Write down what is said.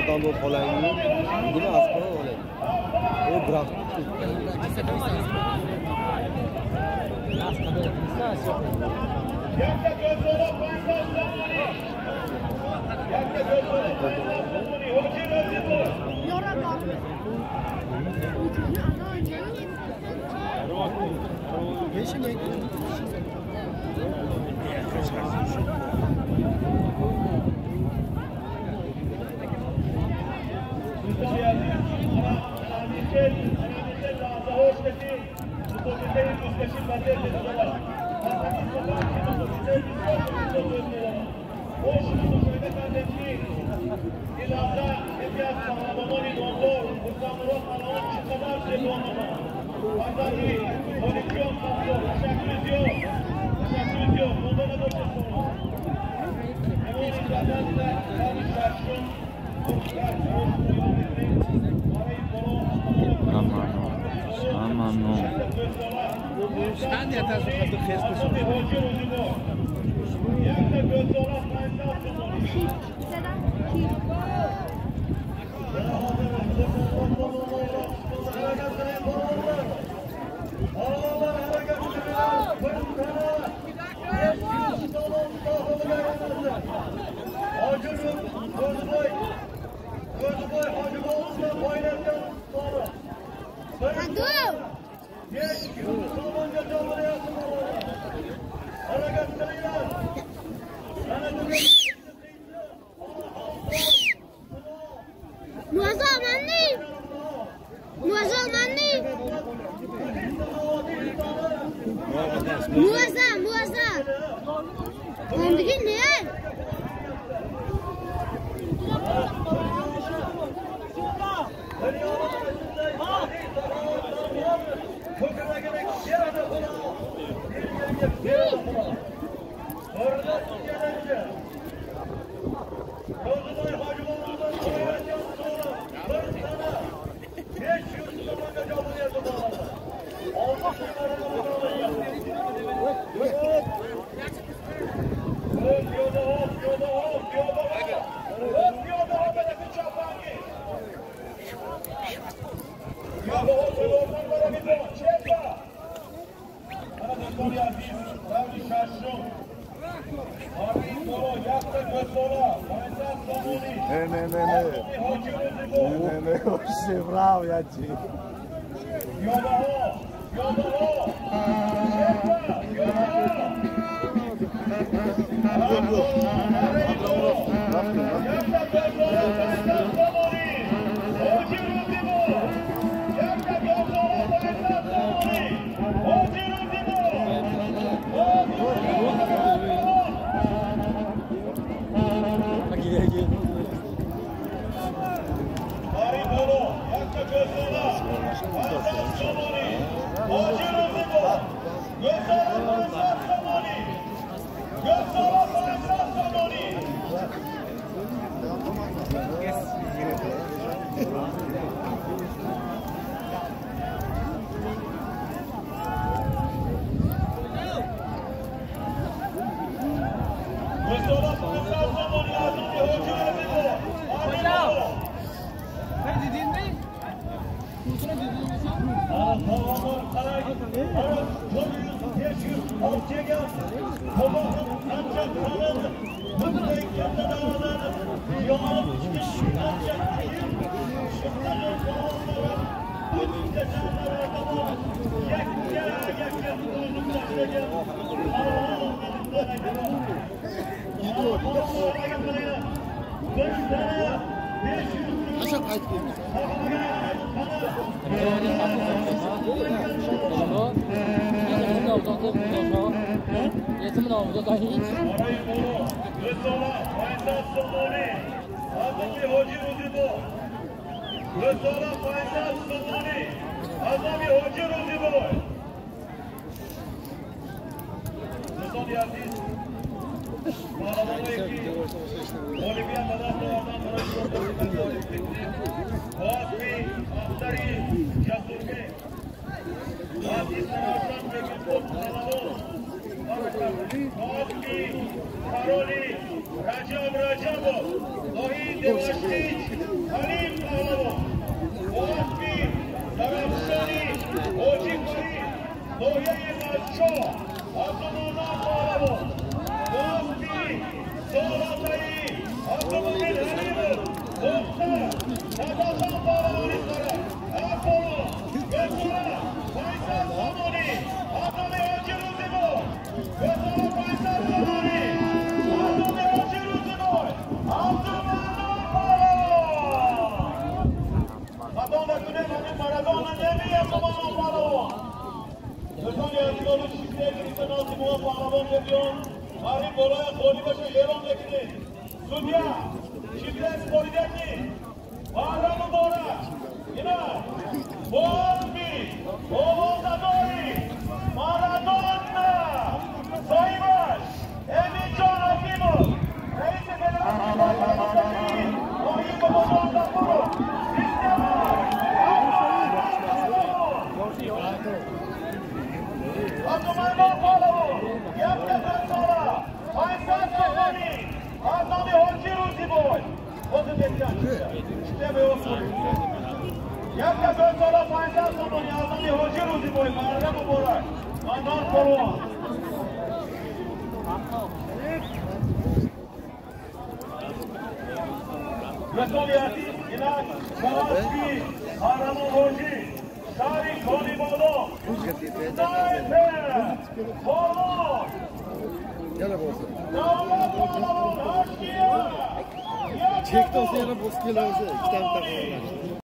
Yordam berib qolaymi? Nima asqara olaymi? O biroq. Rajab Rajabov, Lohi Devashtic, Халим Паҳлавон, Боасби Зарафшонӣ Ҳоҷиқулӣ, ноҳияи Мачо, Абдумонон Паҳлавон, Боасби Солатаи Абдумумин Ҳалимов, Бохтар, Садахон Паҳлавони Сара, Афоло, Гесора, 500 сомонӣ, Азоми Ҳоҷи Рӯзибой, Гесора 500 сомонӣ, Азоми Ҳоҷи Рӯзибой, Абдуманнон Паҳлавон. Хато накунем, ҳамин Марадона неми Абдуманнон Паҳлавон. Дӯстони азизону шиште гирифта назди мо паҳлавон мебиён, бари болоя ғолибаша эълон мекунем. Судья, шифте споридетни, Баҳра муборак, ина Боасби овозадори Марадона, соҳибаш Эминҷон Ҳакимов, раиси федератсияи ноҳияи Бобоҷон Ғафуров, система Абдуманнон Паҳлавон, 1 сола, 500 сомонӣ, аз номи Ҳоҷи Рӯзибой. Ҳозир метиҳам шифте беосуд. 1 сола 500 сомонӣ аз номи Ҳоҷи Рӯзибой. Баҳра муборак, Маннон Паҳлавон. Дӯстони азиз, инак Боасби Қаҳрамон Ҳоҷӣ, шаҳри Конибодом, Снайпер Полон, Yana bo'lsin. Давлат Паҳлавон, Ҳашкия. Chekda olsa yana bo'lsa kelamiz, ikkita bitta qo'yiladi.